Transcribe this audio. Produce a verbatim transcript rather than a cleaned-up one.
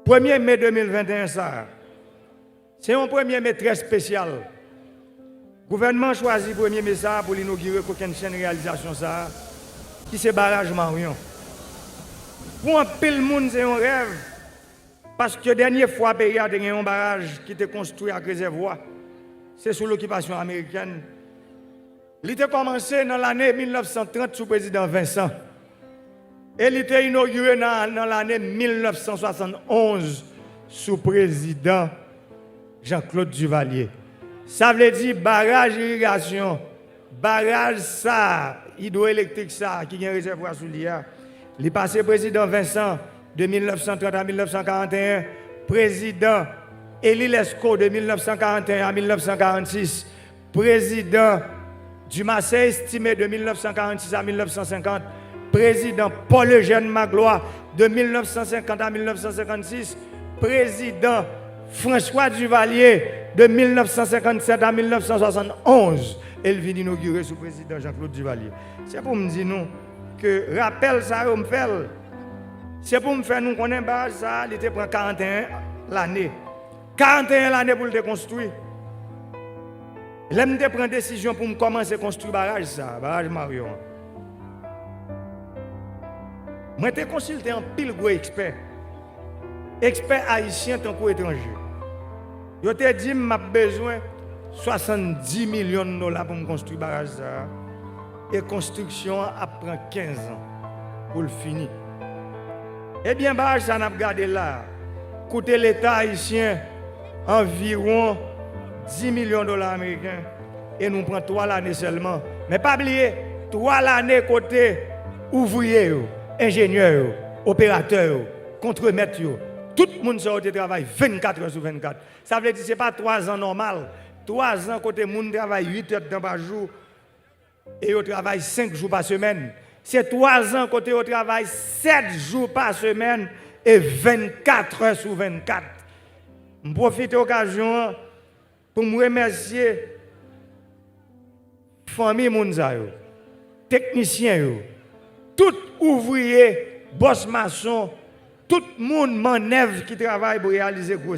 Premye me de mil venteyen sa a, se yon premye me trè espesyal. Gouvènman an chwazi premye me sa a pou l inogire kokennchenn reyalizasyon sa a, ki se baraj Marion. Pou anpil moun, se yon rèv, paske dènye fwa peyi a te gen yon baraj ki te konstwi ak rezèvwa, se sou lokipasyon amerikèn. Li te kòmanse nan lane mil nèf san trant sou prezidan Vincent. E li te inogire nan, nan lane mil nèf san swasannonz sou prezidan Jean-Claude Duvalier. Sa vle di baraj irigasyon, baraj sa, idwoelektrik sa ki gen rezèvwa sou li a, li pase prezidan Vincent de mil nèf san trant a mil nèf san karanteyen, prezidan Élie Lescot de mil nèf san karanteyen a mil nèf san karannsis, prezidan Dumarsais Estimé de mil nèf san karannsis a mil nèf san senkant, prezidan Paul Eugène Magloire de mil nèf san senkant a mil nèf san senkannsis, prezidan François Duvalier de mil nèf san senkannsèt a mil nèf san swasannonz, e l vin inogire sou prezidan Jean-Claude Duvalier. Se pou m di nou ke rapèl sa yo m fè l, se pou m fè nou konnen baraj sa a, li te pran karanteyen lane. Karanteyen lane pou l te konstwi. Lè m te pran desizyon pou m kòmanse konstwi baraj sa a, baraj Marion an, mwen te konsilte anpil gwo ekspè, ekspè ayisyen tankou etranje. Yo te di m m ap bezwen swasanndis milyon dola pou m konstwi baraj sa a, e konstriksyon an ap pran kenz an pou l fini. Ebyen, baraj sa n ap gade la a koute Leta ayisyen anviwon dis milyon dola ameriken, e nou pran twa lane sèlman. Men pa bliye, twa lane kote ouvriye yo, enjenyè yo, operatè yo, kontremèt yo, tout moun sa yo te travay vennkat è sou vennkat. Sa vle di se pa twa zan nòmal, twa zan kote moun travay uit èdtan pa jou, e yo travay senk jou pa semèn. Se twa zan kote yo travay sèt jou pa semèn e vennkat è sou vennkat. M pwofite okazyon an pou m remèsye fanmi moun sa yo, teknisyen yo, tout ouvriye, bòs mason, tout moun mannèv ki travay pou reyalize gwo